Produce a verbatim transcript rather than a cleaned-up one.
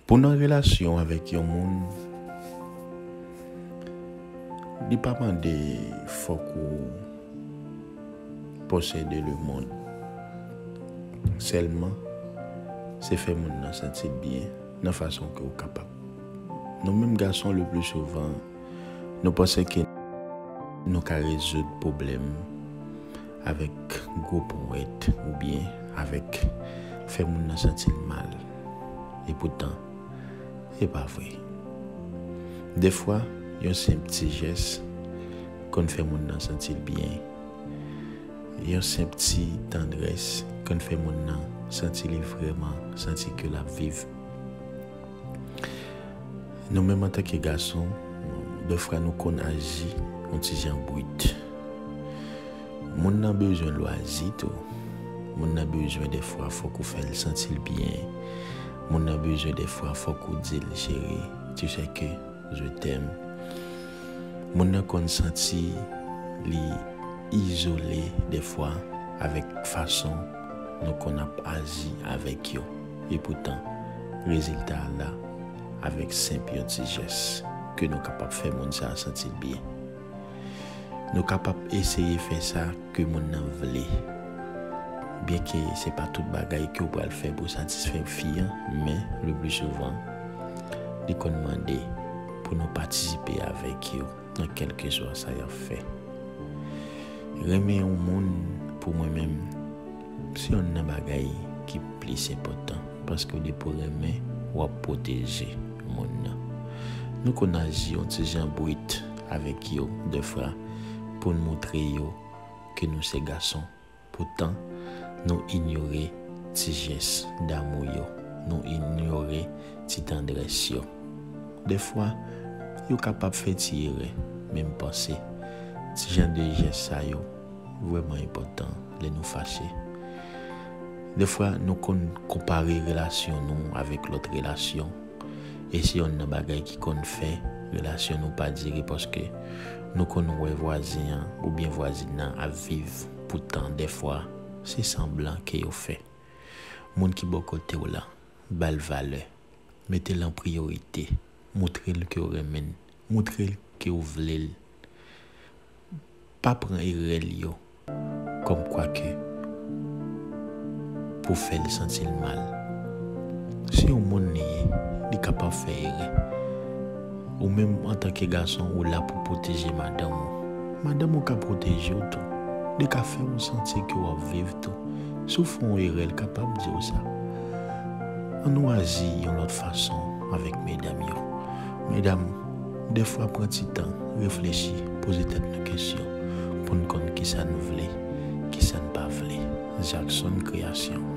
Pou nan relasyon avèk yon moun, li pa mande fòk ou posede lemonn. Sèlman, se fè moun nan santi l byen nan fason ke w kapab. Nou menm gason, le pli souvan, nou panse ke nou ka rezoud pwoblèm avèk gwo ponyèt oubyen avèk fè moun nan santi l mal. E poutan, e pa vre. Defwa, yon senp ti jès konn fè moun nan santi l byen. Yon senp ti tandrès konn fè moun nan santi li vrèman santi ke l ap viv. Nou menm antanke gason, defwa nou konn aji yon ti jan brit. Moun nan bezwen lwazi tou. Moun nan bezwen defwa fòk ou fè l santi l byen. Moun nan bezwen defwa fòk ou di l, cheri, tu sais que je t'aime. Moun nan konn santi li izole defwa avèk fason nou konn ap aji avèk yo. E poutan, rezilta a la avèk senp yon ti jès ke nou kapab fè moun sa a santi l byen. Nou kapab eseye fè sa ke moun nan vle. Byenke se pa tout bagay ke w pral fè pou satisfè fi an, men le pli souvan, li konn mande pou nou patisipe avèk yo nan kèlkeswa sa y ap fè. Renmen yon moun, pou mwen menm, se yonn nan bagay ki plis enpòtan, paske depi w renmen, w ap pwoteje moun nan. Nou konn aji yon ti jan brit avèk yo, defwa, pou n moutre yo ke nou se gason. Poutan, nou inyore ti jès damou yo, nou inyore ti tandrès yo. Defwa, yo kapab fè ti erè, men m panse ti jan de jès sa yo vrèman enpòtan lè nou fache. Defwa, nou konn konpare relasyon nou avèk lòt relasyon. E se yonn nan bagay ki konn fè relasyon nou pa dire, paske nou konn wè vwazen an oubyen vwazin nan ap viv, poutan defwa se sanblan ke yo fè. Moun ki bò kote w la, ba l valè, mete l an priyorite, moutre l ke w renmen l, moutre l ke w vle l. Pa pran erè l yo kòmkwa ke pou fè l santi l mal. Se yon moun li ye, li kapab fè erè. Ou menm antanke gason, ou la pou pwoteje madanm ou. Madanm ou ka pwoteje w tou. Li ka fè w santi ke w ap viv tou. Si w fè yon erè, l kapab di w sa. Ann nou aji yon lòt fason avèk medam yo. Medam, defwa pran ti tan, reflechi, poze tèt nou kesyon pou n konn kisa n vle, kisa n pa vle. Jackson Création.